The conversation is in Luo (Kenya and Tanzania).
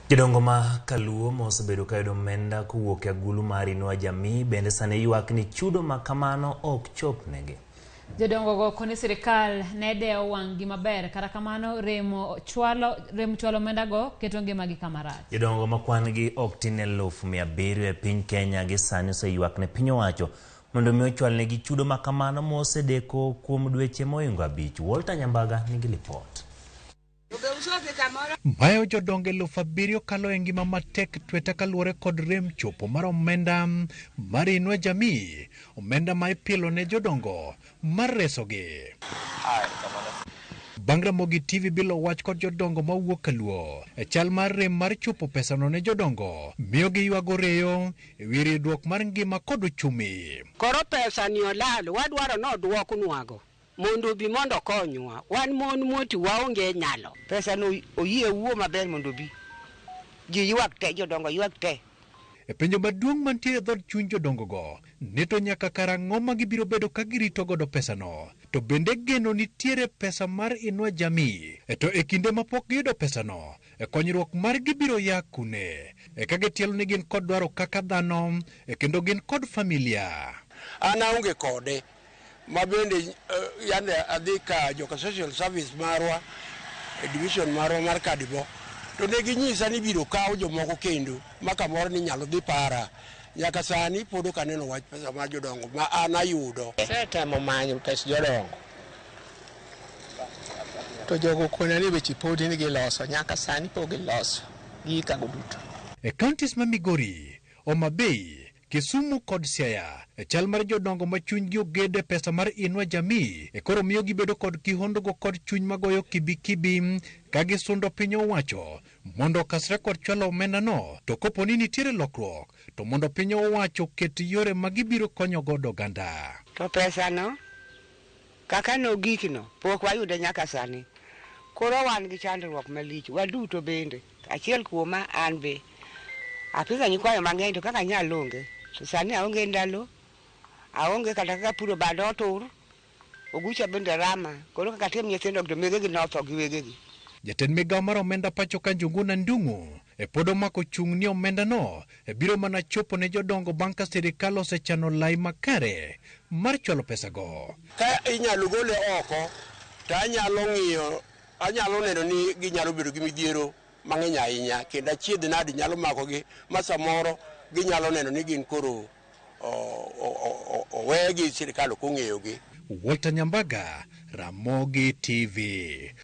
Jodongo ma Kaluo ma osebedo ka yudo omenda kowuok e agulu mar Inua Jamii bende sani ywak ni chudo ma kamano ok chopnegi. Jodongo go koni sirikal ne dewo wang' gi maber, kata kamano rem chwalo omenda go keto ngimagi kama rach. Jodongo ma kwan gi ok tin ne 700,000 e piny Kenya gi sani oseywak ne piny owacho mondo mi ochwalnegi chudo ma kamano mosedeko kuom dweche mohingo 5. Walter Nyambaga nigi lipot. Mayo jodongo 7,000 kalo e ngima matek tweta kaluwore kod rem chopo mar omenda mar Inua Jamii, omenda ma ipilo ne jodongo mar resogi. Bang' Ramogi TV bilo wach kod jodongo mawuok Kaluo e chal mar rem mar chopo pesano ne jodongo miyo giywago reyo e wi ridruok mar ngima kod uchumi. Koro pesa ni olal, wadwaro ni oduoknwago mondo obi mondo okonywa. Wan mon moti waonge nyalo. Pesa no oyie wuo maber mondo obi. Ji ywak te, jodongo ywak te. E penjo maduong' mantiere e dhood chuny jodongogo ni to nyaka karang'o ma gibiro bedo ka girito godo pesano, to bende geno nitiere pesa mar Inua Jamii, to e kinde ma pok giyudo pesano, e konyruok margi biro ya kune, e ka gitielo ni gin kod dwaro kaka dhano, e kendo gin kod familia. An aonge kode, ma bende yande adhi ka joka social service marwa, e division marwa mar Kadibo, to ne ginyisa ni ibiro kaw jomoko kendo ma kamoro ni inyalo dhi para. Nyaka sani pod ok aneno wach pesa mar jodongo ma an ayudo. Asetemo manyo pes jodongo to jogo kona ni weche podi ni giloso, nyaka sani pok giloso gikago duto. E counties ma Migori, Homa Bay, Kisumu kod Siaya, e chal mar jodongo ma chunygi ogede pesa mar Inua Jamii e koro miyo gibedo kod kihondgo kod chuny magoyo kibikibi ka gisundo piny owacho mondo okasre kod chwalo omenda no, to kopo ni nitiere lokruok to mondo piny owacho oket yore ma gibiro konyo godo oganda. To pesa no kaka nogikno pok wayude nyaka sani. Koro wan gi chandruok malich waduto bende. Achiel kuoma an be apidho nyikwayo mang'eny to kaka anyal onge. To sani aonge ndalo, aonge kata kaka puro bando otur, ogucha bende rama. Koro kaka atim nyithindo to megegi notho gi wegegi. Jatend migawo mar omenda pacho ka Njuguna Ndung'u e pod omako chung' ni omenda no e biro mana chopo ne jodongo bang' ka sirikal osechano lai makare mar chwalo pesago. Ka inyalo gole oko to anyalo ng'iyo, anyalo neno ni ginyalo bedo gi midhiero mang'eny ahinya kendo achiedh nadi nyalo makogi ma samoro ginyalo neno ni gin koro owegi sirikal ok ong'eyogi. Walter Nyambaga, Ramogi TV.